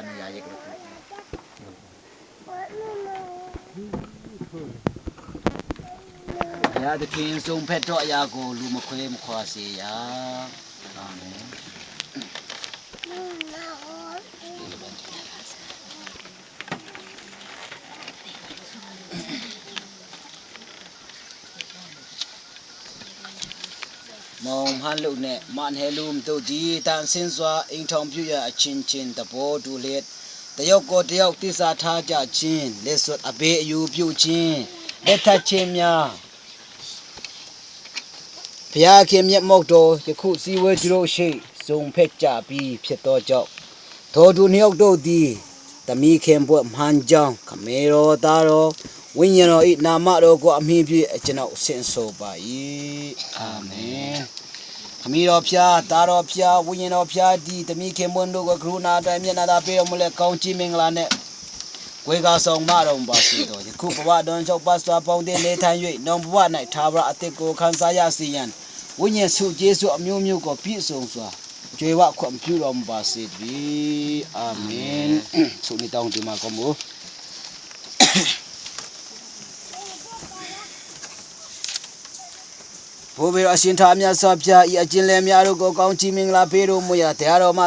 ni ya yek lu. ဘုရားသခင်ဆုံးဖက်တော့အရာကိုလူမခွဲမခွာစေရအာမင်မောင်ဟန်လုနဲ့မန်ဟဲလူမတို့ဒီတန်စင်းစွာအိမ်ထောင်ပြုရအချင်းချင်းတဘောတူလျက်တယောက်ကိုတယောက်တိစားထားကြခြင်းလက်စွပ်အဘေးအယူပြုခြင်းလက်ထပ်ခြင်းများဘုရားခင်မြတ်မောက်တော်ယခုစီဝဲသူတို့ရှိဇုံဖက်ကြပြီးဖြစ်သောကြောင့်ထိုသူနှစ်ယောက်တို့သည်တမိခင်ဘွဲ့မှန်ကြောင်းခမေတော်သားတော်ဝိညာဉ်တော်ဤနာမတော်ကိုအမိပြုအကျွန်ုပ်ဆင့်ဆိုပါ၏အာမင်ခမီတော်ဖျားသားတော်ဖျားဝိညာဉ်တော်ဖျားဒီတမိခင်ဘွန်းတို့ကိုကရုဏာတိုင်းမျက်နာသာပေးတော်မူလဲကောင်းချီးမင်္ဂလာနဲ့ ဝေကဆောင်မတော်ပါစီတော်ယခုဘဝတွင်ချုပ်ပတ်စွာပေါင်းတဲ့နေထိုင်၍နောင်ဘဝ၌ထာဝရအသက်ကိုခံစားရစေရန်ဝိညာဉ်စုကျေးဇူးအမျိုးမျိုးကိုပြည့်စုံစွာကြွယ်ဝခွင့်ပြုတော်မူပါစေတည်းအာမင်ဆုနေတောင်းဒီမှာကောမို့ဘိုးဘေအရှင်သာမြတ်စွာဘုရားဤအကျဉ်းလည်များတို့ကိုကောင်းချီးမင်္ဂလာပေးတော်မူရာတရားတော်မှာ